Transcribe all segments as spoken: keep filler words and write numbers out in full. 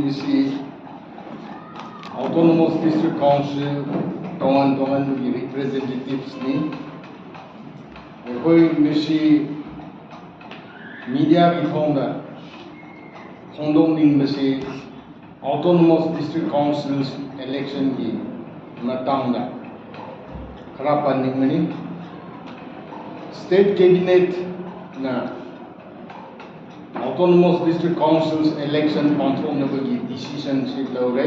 ꯁꯤ Autonomous District Council ꯇꯣꯉꯥꯟ ꯇꯣꯉꯥꯟꯕꯒꯤ representatives ꯅꯤ꯫ ꯑꯩꯈꯣꯏ ꯉꯁꯤ media ꯒꯤ ꯊꯣꯡꯗ ꯐꯣꯡꯗꯣꯛꯅꯤꯡꯕꯁꯤ Autonomous District Councils election ꯒꯤ ꯃꯇꯥꯡꯗ ꯈꯔ ꯄꯟꯅꯤꯡꯕꯅꯤ꯫ State Cabinet ꯅ Autonomous District Councils election ꯄꯥꯡꯊꯣꯛꯅꯕꯒꯤ decision ꯁꯤ ꯂꯧꯔꯦ꯫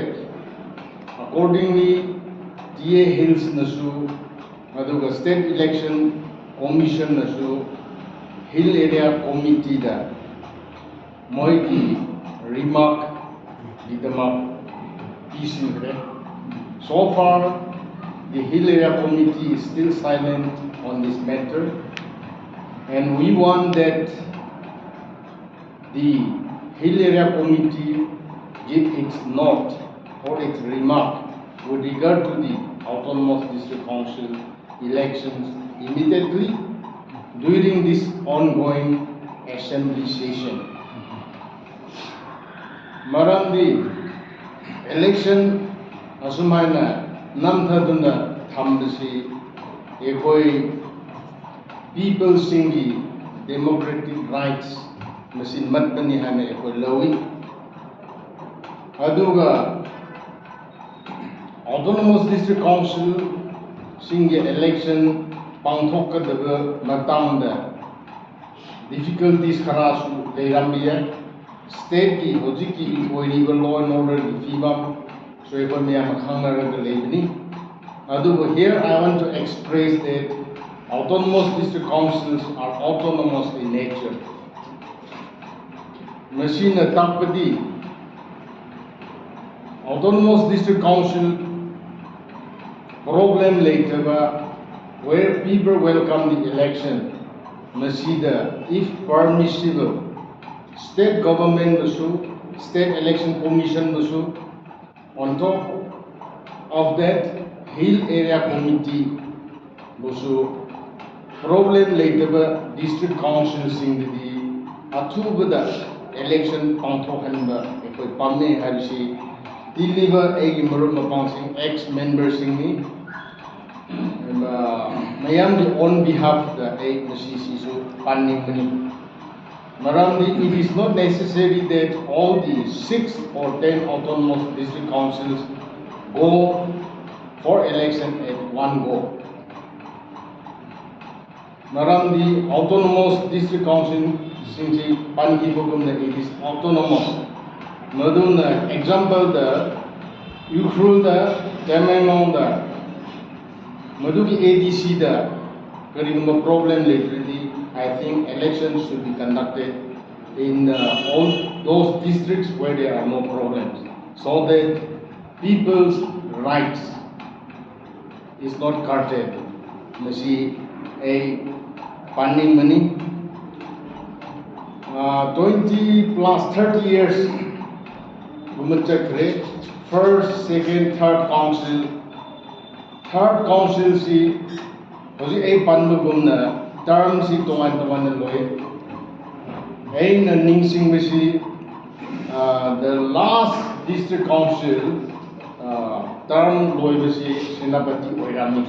Accordingly, TA Hills ꯅꯁꯨ ꯑꯗꯨꯒ State Election Commission ꯅꯁꯨ Hill Area Committee ꯗ ꯃꯣꯏꯒꯤ remark ꯒꯤꯗꯃꯛ ꯄꯤꯁꯤꯟꯈ꯭ꯔꯦ꯫ So far, the Hill Area Committee is still silent on this matter, and we want that the Hill Area Committee give its note or its remark with regard to the Autonomous District Council elections immediately during this ongoing assembly session. ꯃꯔꯝꯗꯤ election ꯑꯁꯨꯃꯥꯏꯅ ꯅꯝꯊꯗꯨꯅ ꯊꯝꯕꯁꯤ ꯑꯩꯈꯣꯏ people ꯁꯤꯡꯒꯤ democratic rights ꯃꯁꯤ ꯃꯠꯄꯅꯤ ꯍꯥꯏꯅ ꯑꯩꯈꯣꯏ ꯂꯧꯏ꯫ ꯑꯗꯨꯒ Autonomous District Council ꯁꯤꯡꯒꯤ election ꯄꯥꯡꯊꯣꯛꯀꯗꯕ ꯃꯇꯥꯡꯗ difficulties ꯈꯔꯁꯨ ꯂꯩꯔꯝꯕ ꯌꯥꯏ꯫ State ꯀꯤ ꯍꯧꯖꯤꯛꯀꯤ ꯑꯣꯏꯔꯤꯕ law and order ꯒꯤ ꯐꯤꯕꯝꯁꯨ ꯑꯩꯈꯣꯏ ꯃꯌꯥꯝ ꯈꯪꯅꯔꯒ ꯂꯩꯕꯅꯤ꯫ ꯑꯗꯨꯕꯨ here I want to express that Autonomous District Councils are autonomous in nature. ꯃꯁꯤꯅ ꯇꯥꯛꯄꯗꯤ Autonomous District Council problem ꯂꯩꯇꯕ, where people welcome the election, ꯃꯁꯤꯗ if permissible, state government ꯕꯨꯁꯨ, State Election Commission ꯕꯨꯁꯨ, on top of that, Hill Area Committee ꯕꯨꯁꯨ problem ꯂꯩꯇꯕ district council ꯁꯤꯡꯗꯗꯤ ꯑꯊꯨꯕꯗ election ꯄꯥꯡꯊꯣꯛꯍꯟꯕ ꯑꯩꯈꯣꯏ ꯄꯥꯝꯃꯦ ꯍꯥꯏꯕꯁꯤ ꯇꯤꯜꯂꯤꯕ ꯑꯩꯒꯤ ꯃꯔꯨꯞ ꯃꯄꯥꯡꯁꯤꯡ, ex memberꯁꯤꯡꯅꯤ꯫ ꯑꯗꯨꯒ ꯃꯌꯥꯝꯒꯤ on behalfꯇ ꯑꯩ ꯃꯁꯤꯁꯤꯁꯨ ꯄꯥꯟꯅꯤꯡꯕꯅꯤ꯫ ꯃꯔꯝꯗꯤ it is not necessary that all the six or ten autonomous district councils go for election at one go. ꯃꯔꯝꯗꯤ autonomous district councilꯁꯤꯡꯁꯤ ꯄꯟꯈꯤꯕꯒꯨꯝꯅ it is autonomous꯫ ꯃꯗꯨꯅ exampleꯗ ꯎꯈ꯭ꯔꯨꯜꯗ, ꯇꯃꯦꯡꯂꯣꯡꯗ, ꯃꯗꯨꯒꯤ ADCꯗ ꯀꯔꯤꯒꯨꯝꯕ problem ꯂꯩꯇ꯭ꯔꯗꯤ, I think election should be conducted in uh, all those districts where there are no problems, so that people's rights is not curtailed꯫ ꯃꯁꯤ ꯑꯩ ꯄꯥꯅꯤꯡꯕꯅꯤ꯫ Twenty plus thirty years ꯒꯨꯝꯕ ꯆꯠꯈ꯭ꯔꯦ꯫ First, second, third council, third councilꯁꯤ ꯍꯧꯖꯤꯛ ꯑꯩ ꯄꯟꯕꯒꯨꯝꯅ termꯁꯤ ꯇꯣꯉꯥꯟ ꯇꯣꯉꯥꯟꯅ ꯂꯣꯏ꯫ ꯑꯩꯅ ꯅꯤꯡꯁꯤꯡꯕꯁꯤ, uh, the last district council uh, term ꯂꯣꯏꯕꯁꯤ Senapati ꯑꯣꯏꯔꯝꯃꯤ꯫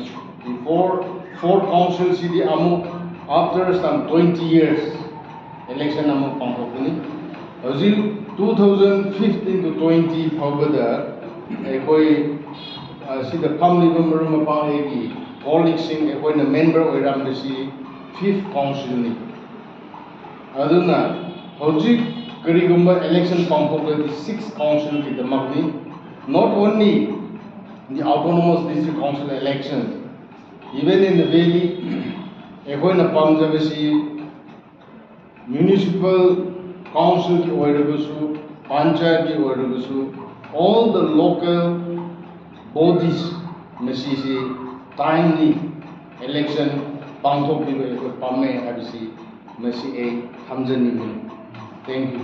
Before, fourth councilꯁꯤꯗꯤ ꯑꯃꯨꯛ after some twenty years election ꯑꯃꯨꯛ ꯄꯥꯡꯊꯣꯛꯄꯅꯤ꯫ ꯍꯧꯖꯤꯛ two thousand fifteen to twenty ꯐꯥꯎꯕꯗ ꯑꯩꯈꯣꯏ, ꯑ, ꯁꯤꯗ ꯐꯝꯂꯤꯕ ꯃꯔꯨꯞ ꯃꯄꯥꯡ, ꯑꯩꯒꯤ colleagueꯁꯤꯡ, ꯑꯩꯈꯣꯏꯅ member ꯑꯣꯏꯔꯝꯕꯁꯤ fifth councilꯅꯤ꯫ ꯑꯗꯨꯅ ꯍꯧꯖꯤꯛ ꯀꯔꯤꯒꯨꯝꯕ election ꯄꯥꯡꯊꯣꯛꯂꯗꯤ sixth councilꯒꯤꯗꯃꯛꯅꯤ꯫ Not only the autonomous district council election, even in the valley, ꯑꯩꯈꯣꯏꯅ ꯄꯥꯝꯖꯕꯁꯤ municipal councilꯒꯤ ꯑꯣꯏꯔꯕꯁꯨ, ꯄꯟꯆꯥꯌꯠꯀꯤ ꯑꯣꯏꯔꯕꯁꯨ, all the local bodies ꯃꯁꯤꯁꯤ timely election ꯄꯥꯡꯊꯣꯛꯄꯤꯕ ꯑꯩꯈꯣꯏ ꯄꯥꯝꯃꯦ ꯍꯥꯏꯕꯁꯤ ꯃꯁꯤ ꯑꯩ ꯊꯝꯖꯅꯤꯡꯕꯅꯤ꯫ Thank you꯫